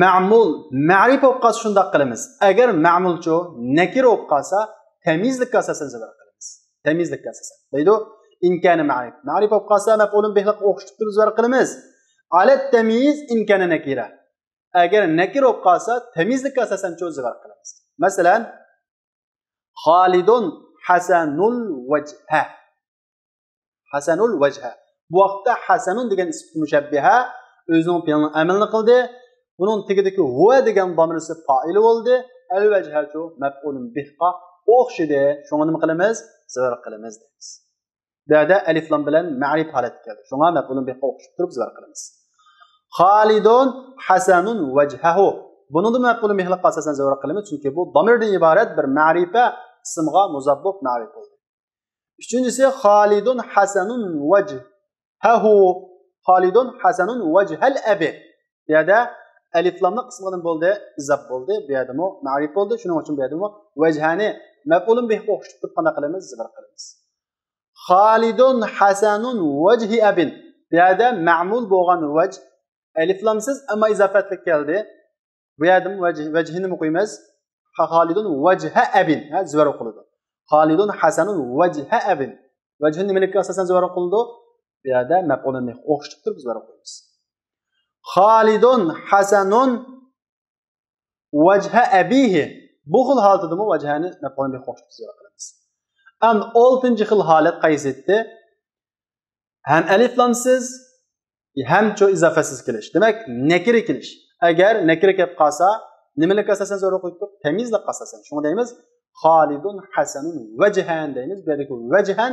مەمۇل مەرىپە بولۇپ قالسا شۇنداق قىلىمىز. ئەگەر مەمۇلچۇ نەكىرە بولۇپ قالسا تەميىزلىككە ئاساسەن زىۋار قىلىمىز. تەميىزلىككە ئاساسەن. دەيدۇ، ئىن كان مەرىپ. مەرىپە بولۇپ قالسا مەپئۇلۇن بىھقا ئوخشىتىپ تۇرۇپ زىۋار قىلىمىز. ئالەت تەميىز ئىن كان نەكىرە. ئەگەر نەكىرە بولۇپ قالسا تەميىزلىككە ئاساسەنچۇ زىۋار قىلىمىز. مەسىلەن، خالىدۇن ھەسەنۇل ۋەجھە. ھەسەنۇل ۋەجھە. بۇ ۋاقىتتا ھەسەنۇن دېگەن ئىسمى مۇشەببىھە ئۆزىنىڭ پېئىلىنىڭ ئەمىلىنى قىلدى. بۇنىڭ تېگىدىكى ھۇۋە دېگەن دامىرسى پائىلى بولدى. ئەل ۋەجھەچۇ مەپئۇلۇن بىھقا ئوخشىدى. شۇڭا نېمە قىلىمىز؟ زىۋار قىلىمىز دەيمىز. بۇ يەردە ئەلىف لام بىلەن مەرىپ ھالەتكە كەلدى. شۇڭا مەپئۇلۇن بىھقا ئوخشىتىپ تۇرۇپ زىۋار قىلىمىز. خالىدۇن ھەسەنۇن ۋەجھەھۇ. بۇنىڭدا مەپئۇلۇن بىھقا ئاساسەن زىۋار قىلىمىز، چۈنكى بۇ دامىردىن ئىبارەت بىر مەرىپە ئىسىمغا مۇزاف بولۇپ مەرىپ بولدى. ئۈچىنچىسى، خالىدۇن ھەسەنۇن ۋەجھەھۇ. خالىدۇن ھەسەنۇن ۋەجھەل ئەبى. بۇ يەردە ئەلىف لاملىق قىسمى نېمە بولدى؟ ئىزاپ بولدى. بۇ يەردىمۇ مەرىپ بولدى. شۇنىڭ ئۈچۈن بۇ يەردىمۇ ۋەجھەنى مەپئۇلۇن بىھقا ئوخشىتىپ تۇرۇپ قانداق قىلىمىز؟ زىۋار قىلىمىز. خالىدۇن ھەسەنۇن ۋەجھى ئەبىن. بۇ يەردە مەمۇل بولغان ۋەج ئەلىف لامسىز، ئەمما ئىزاپەتلىك كەلدى. بۇ يەردىمۇ ۋەج-، ۋەجھىنى قويىمىز. خالىدۇن ۋەجھە ئەبىن. ھە، زىۋار ئوقۇلىدۇ. خالىدۇن ھەسەنۇن ۋەجھە ئەبىن. ۋەجھىنى نېمىلىككە ئاساسەن زىۋار ئوقۇلىدۇ؟ بۇ يەردە مەپئۇلۇن بىھ ئوخشىتىپ تۇرۇپ زىۋار ئوقۇيمىز. خالىدۇن ھەسەنۇن ۋەجھە ئەبىھى. بۇ خىل ھالىتىدىمۇ ۋەجھەنى مەپئۇلۇن بىھ ئوخشىتىپ زىۋار قىلىمىز. ئەمدى ئالتىنچى خىل ھالەت قايسى ئىدى؟ ھەم ئەلىف لامسىز، ھەمچۇ ئىزاپەسىز كېلىش. دېمەك، نەكىرە كېلىش. ئەگەر نەكىرە كېلىپ قالسا، نېمىلىككە ئاساسەن زىۋار ئوقۇيتتۇق؟ تەميىزلىككە ئاساسەن. شۇڭا دەيمىز، خالىدۇن ھەسەنۇن ۋەجھەن دەيمىز. بۇ يەردىكى ۋەجھەن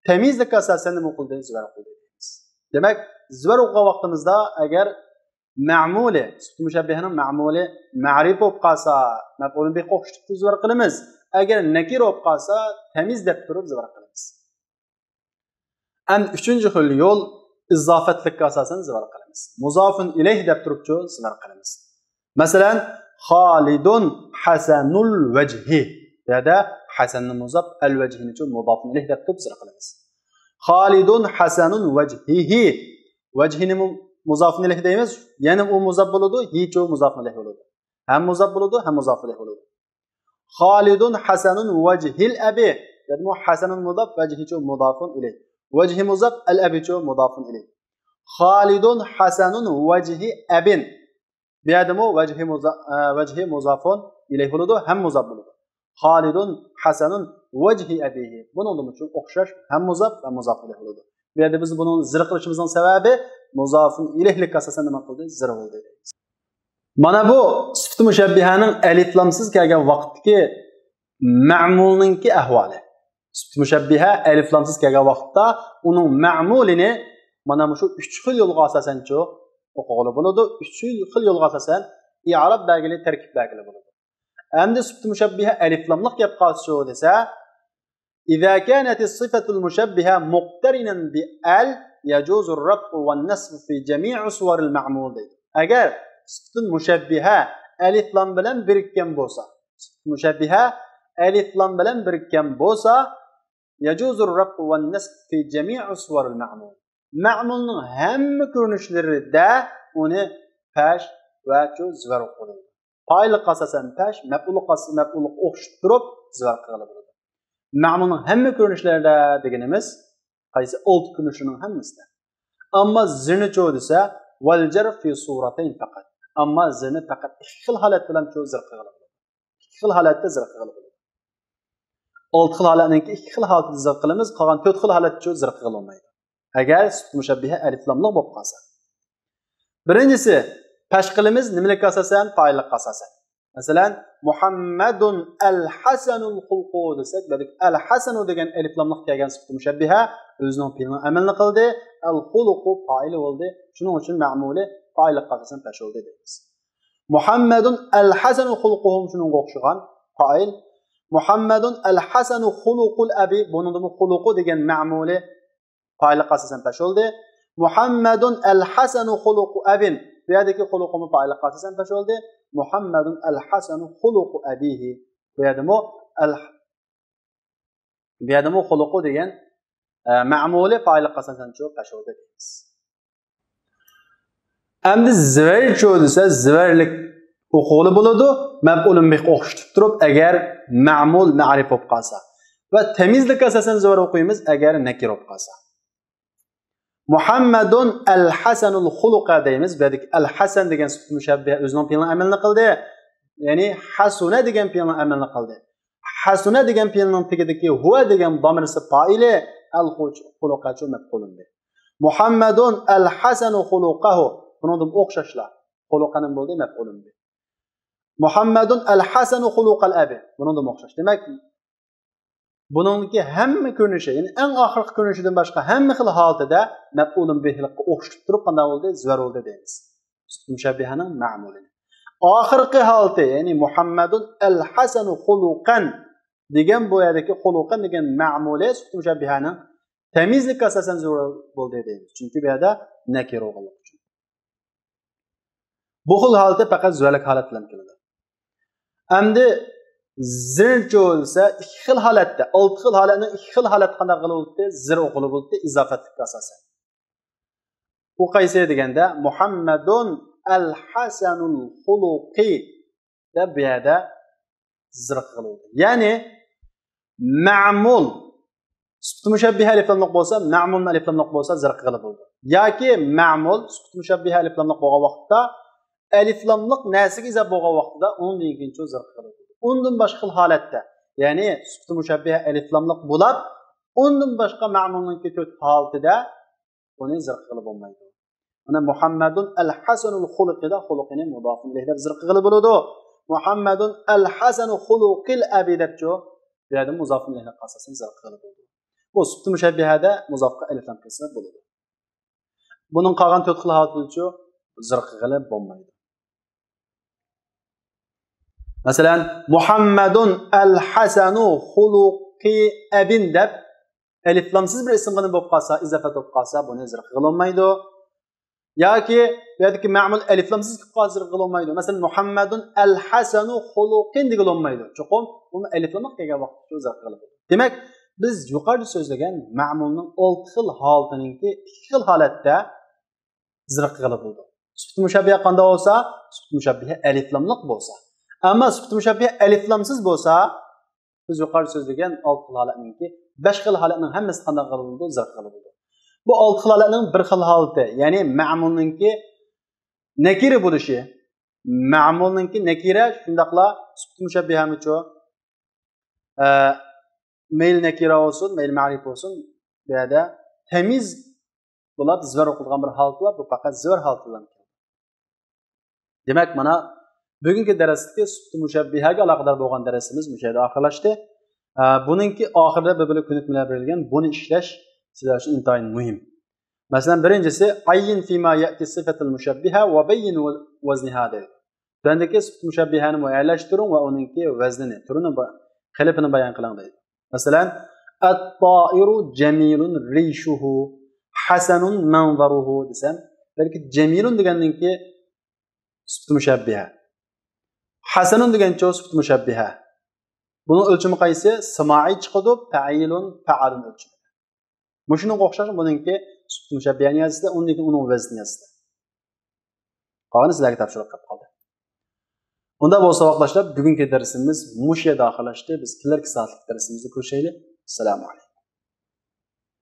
تەميىزلىككە ئاساسەن نېمە قىلدى؟ زىۋار قىلدى دەيمىز. دېمەك، زىۋار ئوقۇغان ۋاقتىمىزدا ئەگەر مەمۇلى، سۈپىتى مۇشەببىھەنىڭ مەمۇلى مەرىپە بولۇپ قالسا، مەپئۇلۇن بىھقا ئوخشىتىپ زىۋار قىلىمىز. ئەگەر نەكىرە بولۇپ قالسا، تەميىز دەپ تۇرۇپ زىۋار قىلىمىز. ئەمدى ئۈچىنچى خىل يول ئىزاپەتلىككە ئاساسەن زىۋار قىلىمىز. مۇزافۇن ئىلەيھ دەپ تۇرۇپچۇ زىۋار قىلىمىز. مەسىلەن، خالىدۇن ھەسەنۇل ۋەجھى. بۇ يەردە ھەسەننى مۇزاپ، ئەل ۋەجھىنىچۇ مۇزافۇن ئىلەيھ دەپ تۇرۇپ زىۋار قىلىمىز. خالىدۇن ھەسەنۇن ۋەجھىھى. ۋەجھىنى مۇ-، مۇزافۇن ئىلەيھ دەيمىز. يەنە ئۇ مۇزاپ بولىدۇ، ھىچۇ مۇزافۇن ئىلەيھ بولىدۇ. ھەم مۇزاپ بولىدۇ، ھەم مۇزافۇن ئىلەيھ بولىدۇ. خالىدۇن ھەسەنۇن ۋەجھىل ئەبى. يەنىمۇ ھەسەنۇن مۇزاپ، ۋەجھىچۇ مۇزافۇن ئىلەيھ. ۋەجھى مۇزاپ، ئەل ئەبىچۇ مۇزافۇن ئىلەيھ. خالىدۇن ھەسەنۇن ۋەجھى ئەبىن. بۇ يەردىمۇ ۋەجھى مۇزا-، ئە، ۋەجھى مۇزافۇن ئىلەيھ بولىدۇ، ھەم مۇزاپ بولىدۇ. خالىدۇن ھەسەنۇن ۋەجھى ئەبىھى. بۇنىڭدىمۇ شۇ ئوخشاش ھەم مۇزاپ ۋە مۇزاف ئىلەيھ بولىدۇ. بۇ يەردە بىز بۇنىڭ زىر قىلىشىمىزنىڭ سەۋەبى مۇزافۇن ئىلەيھلىككە ئاساسەن نېمە قىلدى؟ زىر بولدى. مانا بۇ سۈپىتى مۇشەببىھەنىڭ ئەلىف لامسىز كەلگەن ۋاقىتتىكى مەمۇلنىڭكى ئەھۋالى. سۈپىتى مۇشەببىھە ئەلىف لامسىز كەلگەن ۋاقىتتا ئۇنىڭ مەمۇلىنى مانا مۇشۇ ئۈچ خىل يولغا ئاساسەنچۇ ئوقۇغىلى بولىدۇ. ئۈچ خىل يولغا ئاساسەن ئىئراب بەرگىلى، تەركىب بەرگىلى بولىدۇ. ئەمدى سۈپىتى مۇشەببىھە ئەلىف لاملىق كەپ قالسىچۇ دېسە، إذا كانت الصفة المشبهة مقترنا بأل يجوز الرفع والنصب في جميع صور المعمول دەيدۇ. ئەگەر سۈپىتى مۇشەببىھە ئەلىف لام بىلەن بىرىككەن بولسا، سۈپىتى مۇشەببىھە ئەلىف لام بىلەن بىرىككەن بولسا، يجوز الرفع والنصب في جميع صور المعمول. مەمۇلنىڭ ھەممە كۆرۈنۈشلىرىدە ئۇنى پەش ۋە چۇ زىۋار قىلىدۇ. پائىللىققا ئاساسەن پەش، مەپئۇللۇققا ئاس-، مەپئۇللۇققا ئوخشىتىپ تۇرۇپ زىۋار قىلغىلى بولىدۇ. مەمۇلنىڭ ھەممە كۆرۈنۈشلىرىدە دېگىنىمىز قايسى؟ ئالتە كۆرۈنۈشنىڭ ھەممىسىدە. ئەمما زىرنىچۇ دېسە، والجر في صورتين فقط. ئەمما زىرنى پەقەت ئىككى خىل ھالەت بىلەن چۇ زىر قىلغىلى بولىدۇ. ئىككى خىل ھالەتتە زىر قىلغىلى بولىدۇ. ئالتە خىل ھالەتنىڭكى ئىككى خىل ھالىتىدە زىر قىلىمىز، قالغان تۆت خىل ھالەتتە چۇ زىر قىلغىلى بولمايدۇ. ئەگەر سۈپىتى مۇشەببىھە ئەلىف لاملىق بولۇپ قالسا. بىرىنچىسى، پەش قىلىمىز نېمىلىككە ئاساسەن؟ پائىللىققا ئاساسەن. مەسىلەن، مۇھەممەدۇن ئەل ھەسەنۇل خۇلقۇ دېسەك، بۇ يەردىكى ئەل ھەسەنۇ دېگەن ئەلىف لاملىق كەلگەن سۈپىتى مۇشەببىھە ئۆزىنىڭ پېئىلىنىڭ ئەمىلىنى قىلدى، ئەل خۇلقۇ پائىلى بولدى. شۇنىڭ ئۈچۈن مەمۇلى پائىللىققا ئاساسەن پەش بولدى دەيمىز. مۇھەممەدۇن ئەل ھەسەنۇ خۇلقۇھۇم شۇنىڭغا ئوخشىغان پائىل. مۇھەممەدۇن ئەل ھەسەنۇ خۇلۇقۇل ئەبى، بۇنىڭدىمۇ خۇلۇقۇ دېگەن مەمۇلى پائىللىققا ئاساسەن پەش بولدى. مۇھەممەدۇن ئەل ھەسەنۇ خۇلۇقۇ ئەبىن. بۇ يەردىكى خۇلۇقۇمۇ پائىللىققا ئاساسەن پەش بولدى. مۇھەممەدۇن ئەل ھەسەنۇ خۇلۇقۇ ئەبىھى. بۇ يەردىمۇ ئەل بۇ يەردىمۇ خۇلۇقۇ دېگەن، ئە، مەمۇلى پائىللىققا ئاساسەن شۇ پەشۇدە دەيمىز. ئەمدى زىۋەرچۇ دېسە، زىۋەرلىك ئوقۇغىلى بولىدۇ، مەپئۇلۇن بىھقا ئوخشىتىپ تۇرۇپ، ئەگەر مەمۇل مەرىپ بولۇپ قالسا. ۋە تەميىزلىككە ئاساسەن زىۋەر ئوقۇيمىز، ئەگەر نەكىرە بولۇپ قالسا. مۇھەممەدۇن ئەل ھەسەنۇل خۇلۇقە دەيمىز. بۇ يەردىكى ئەل ھەسەن دېگەن سۈپىتى مۇشەببىھە ئۆزىنىڭ پېئىلىنىڭ ئەمەلنى قىلدى. يەنى ھەسۇنە دېگەن پېئىلنىڭ ئەمەلنى قىلدى. ھەسۇنە دېگەن پېئىلنىڭ تېگىدىكى ھۇۋە دېگەن دامىرسى پائىلى، ئەل خۇلۇقەچۇ مەپئۇلۇن بىھ. مۇھەممەدۇن ئەل ھەسەنۇ خۇلۇقەھۇ. بۇنىڭدىن ئوخشاشلا. خۇلۇقەنىڭ بولدى مەپئۇلۇن بىھ. مۇھەممەدۇن ئەل ھەسەنۇ خۇلۇقەل ئەبى. بۇنىڭدىن ئوخشاش. دېمەك، بۇنىڭدىكى ھەممە كۆرۈنۈشى، يەنى ئەڭ ئاخىرقى كۆرۈنۈشىدىن باشقا ھەممە خىل ھالىتىدە مەپئۇلۇن بىھلىققا ئوخشىتىپ تۇرۇپ قانداق بولدى؟ زىۋەر بولدى دەيمىز. سۈپىتى مۇشەببىھەنىڭ مەمۇلىنى. ئاخىرقى ھالىتى، يەنى مۇھەممەدۇن ئەل ھەسەنۇ خۇلۇقەن دېگەن بۇ يەردىكى خۇلۇقەن دېگەن مەمۇلى سۈپىتى مۇشەببىھەنىڭ تەميىزلىككە ئاساسەن زىۋەر بولدى دەيمىز. چۈنكى بۇ يەردە نەكىرە بولغانلىقى ئۈچۈن. بۇ خىل ھالىتى پەقەت زىۋەرلىك ھالەت بىلەن كېلىدۇ. ئەمدى زىرچۇ دېسە، ئىككى خىل ھالەتتە، ئالتە خىل ھالەتنىڭ ئىككى خىل ھالەتتە قانداق قىلىۋالدى؟ زىر ئوقۇلۇۋالدى، ئىزاپەتلىككە ئاساسەن. ئۇ قايسى دېگەندە، مۇھەممەدۇن ئەل ھەسەنۇل خۇلۇقى دەپ بۇ يەردە زىر قىلىۋالدى. يەنى مەمۇل سۈپىتى مۇشەببىھە ئەلىفلاملىق بولسا، مەمۇلمۇ ئەلىفلاملىق بولسا زىر قىلغىلى بولىدۇ. ياكى مەمۇل سۈپىتى مۇشەببىھە ئەلىفلاملىق بولغان ۋاقىتتا، ئەلىفلاملىق نەرسىگە ئىزاپە بولغان ۋاقتىدا ئۇنىڭدىن كېيىنچۇ زىر قىلغىلى بولىدۇ. ئۇندىن باشقا خىل ھالەتتە، يەنى سۈپىتى مۇشەببىھە ئەلىفلاملىق بولاپ، ئۇندىن باشقا مەمۇلنىڭكى تۆت ھالىتىدە ئۇنى زىر قىلغىلى بولمايدۇ. مانا مۇھەممەدۇن ئەل ھەسەنۇل خۇلۇقىدا خۇلۇقىنى مۇزافۇن ئىلەيھى دەپ زىر قىلغىلى بولىدۇ. مۇھەممەدۇن ئەل ھەسەنۇ خۇلۇقىل ئەبى دەپچۇ. بۇ يەردە مۇزافۇن ئىلەيھىگە ئاساسەن زىر قىلغىلى بولىدۇ. بۇ سۈپىتى مۇشەببىھەدە مۇزافقا ئەلىفلام قىلسا بولىدۇ. بۇنىڭ قالغان تۆت خىل ھالىتىدىچۇ زىر قىلغىلى بولمايدۇ. مەسىلەن، مۇھەممەدۇن ئەل ھەسەنۇ خۇلۇقى ئەبىن دەپ ئەلىفلامسىز بىر ئىسىمغا نېمە بولۇپ قالسا، ئىزاپەت بولۇپ قالسا، بۇنى زىر قىلغىلى بولمايدۇ. ياكى بۇ يەردىكى مەمۇل ئەلىفلامسىز كېلىپ قالسا زىر قىلغىلى بولمايدۇ. مەسىلەن، مۇھەممەدۇن ئەل ھەسەنۇ خۇلۇقىن دېگىلى بولمايدۇ. چوقۇم بۇمۇ ئەلىفلاملىق كەلگەن ۋاقىتتا زىر قىلغىلى بولىدۇ. دېمەك، بىز يۇقىرىدا سۆزلىگەن مەمۇلنىڭ ئالتە خىل ھالىتىنىڭكى ئىككى خىل ھالەتتە زىر قىلغىلى بولىدۇ. سۈپىتى مۇشەببىھە قانداق بولسا، سۈپىتى مۇشەببىھە ئەلىفلاملىق بولسا. ئەمما سۈپىتى مۇشەببىھە ئەلىفلامسىز بولسا، بىز يۇقىرىدا سۆزلىگەن ئالتە خىل ھالەتنىڭكى، بەش خىل ھالەتنىڭ ھەممىسى قانداق قىلىدۇ؟ زىر قىلىدۇ. بۇ ئالتە خىل ھالەتنىڭ بىر خىل ھالىتى، يەنى مەمۇلنىڭكى نەكىرە بولۇشى. مەمۇلنىڭكى نەكىرە شۇنداقلا سۈپىتى مۇشەببىھەمىچۇ؟ ئە، مەيلى نەكىرە بولسۇن، مەيلى مەرىپ بولسۇن، بۇ يەردە تەميىز بولاپ زىۋەر ئوقۇلىدىغان بىر ھالىتى بار، بۇ پەقەت زىۋەر ھالىتى بىلەن كېلىدۇ. دېمەك، مانا بۈگۈنكى دەرستىكى سۈپىتى مۇشەببىھەگە ئالاقىدار بولغان دەرسىمىز مۇشۇ يەردە ئاخىرلاشتى. ئە، بۇنىڭكى ئاخىرىدا بىر بىرلىك كۆنۈكمىلەر بېرىلگەن، بۇنى ئىشلەش سىلەر ئۈچۈن ئىنتايىن مۇھىم. مەسىلەن، بىرىنچىسى، ئەيين فىما يەتى سىفەتىل مۇشەببىھە ۋە بەيين ۋەزنىھا دەيدۇ. تۆۋەندىكى سۈپىتى مۇشەببىھەنى مۇئەييەنلەشتۈرۈڭ ۋە ئۇنىڭكى ۋەزنىنى، تۈرىنى، با-، قېلىپىنى بايان قىلىڭ دەيدۇ. مەسىلەن، ئەتتائىرۇ جەمىلۇن رىشۇھۇ، ھەسەنۇن مەنزەرۇھۇ دېسەم، بەلكى جەمىلۇن دېگەننىڭكى سۈپىتى مۇشەببىھە. ھەسەنۇن دېگەنچۇ سۈپىتى مۇشەببىھە. بۇنىڭ ئۆلچىمى قايسى؟ سىمائىي چىقىدۇ، پەئىلۇن، پەئالۇن ئۆلچىمى. مۇشۇنىڭغا ئوخشاش بۇنىڭكى سۈپىتى مۇشەببىھەنى يازىسىلەر، ئۇندىن كېيىن ئۇنىڭ ۋەزنىنى يازىسىلەر. قالغىنى سىلەرگە تاپشۇرۇق قېلىپ قالدى. ئۇنداق بولسا، ۋاقىتداشلار، بۈگۈنكى دەرسىمىز مۇشۇ يەردە ئاخىرلاشتى. بىز كېلەركى سائەتلىك دەرسىمىزدە كۆرۈشەيلى. ئەسسالامۇ ئەلەيكۇم.